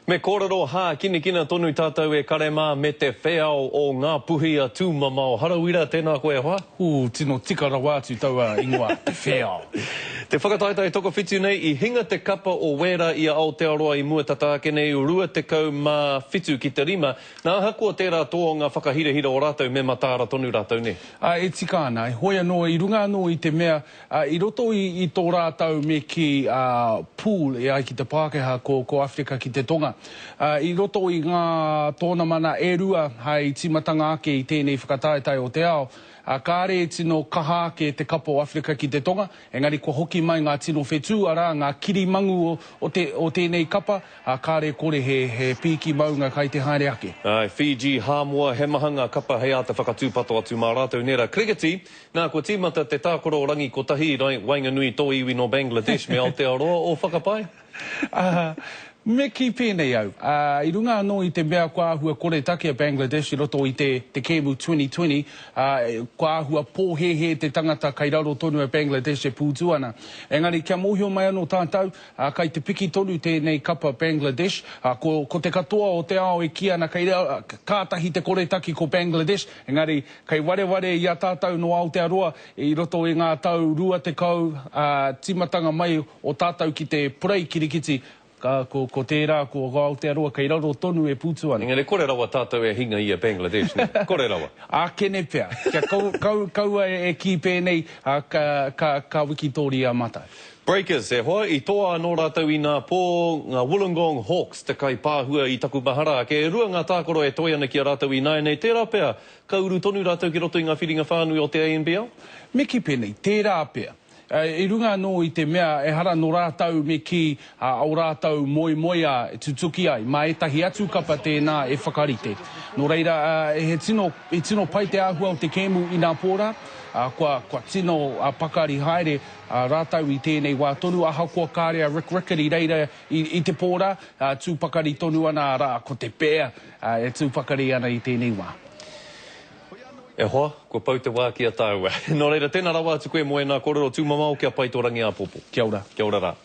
Me kōrero hākinakina tonu tātou e kare mā me te wheao o Ngā Puhi a Tūmamao Harawira, tēnā koe e hoa. Ū, tino tika rawa atu taua ingoa, te wheao. Te whakataetae tokowhitu nei i hinga te kapa o Wēra i a Aotearoa i mua tata ake nei, 27 ki te rima. Nā, ahakoa tērā toonga whakahirahira o rātou, me mataara tonu rātou, nē? Ā, e tika ana, heoi anō, i runga anō i te mea, Ā, i roto i, i tō rātou me kī, ā, pool e ai ki te Pākehā, ko, ko Awherika ki te Tonga. Ā, i roto i ngā tōnamana e rua hai tīmatanga ake i tēnei whakataetae o te ao, ā, kāre e tino kaha ake te kapa o Awherika ki te Tonga, engari kua hoki mai ngā tino whetū, arā, ngā kirimangu o, o te, o tēnei kapa, ā, kāre kore he, he pīki maunga kai te haere ake. Āe, Fiji, Hāmoa, he maha ngā kapa hei āta whakatūpato atu mā rātou, nē rā? Kirikiti, Nā, kua tīmata te tākaro rangi kotahi i waenganui i tō iwi nō Bangladesh me Aotearoa o whakapae? Ā, me kī pēnei au, ā, i runga anō i te mea kua āhua koretake a Bangladesh i roto i te, te kēmu 2020, ā, kua āhua pōhēhē te tangata kai raro tonu a Bangladesh e pūtu ana. Engari kia mōhio mai anō tātou, ā, kai te piki tonu tēnei kapa Bangladesh, ā, ko, ko te katoa o te ao e kī ana kei, kātahi te koretake ko Bangladesh, engari Kei wareware i a tātou nō Aotearoa i roto i ngā tau 20, ā, tīmatanga mai o tātou ki te purei kirikiti, ka, ko, ko tērā, ko Aotearoa kei raro tonu e pūtu ana. Engari kore rawa tātou e hinga i a Bangladesh, nē? Kore rawa. Ākene pea. Kia kau, kau, kaua e kī pēnei, ā, ka, ka, ka wikitōria mātou. Breakers, e hoa, i toa anō rātou inā pō, ngā Wollongong Hawks te kaipāhua i taku mahara ake. E rua ngā tākaro e toe ana ki a rātou ināianei, tērā pea ka uru tonu rātou ki roto i ngā whiringa whānui o te ANBL? Me kī pēnei, tērā pea. I runga anō i te mea ehara nō rātou me kī ō rātou moemoeā e tutuki ai, mā ētahi atu kapa tēnā e whakarite. Nō reira, he tino, he tino pai te āhua o te kēmu inā pō rā, kua, kua tino pakari haere Ā rātou i tēnei wā tonu, ahakoa kāre a Rick Rickard i reira i, i te pō rā, ā, tū pakari tonu ana, arā, ko te Bear, ā, e tū pakari ana i tēnei wā. E hoa, kua pau te wā ki a tāua. Nō reira, tēnā rawa atu koe mō ēnā kōrero tūmamao kia pai tō rangi āpōpō. Kia ora. Kia ora rā.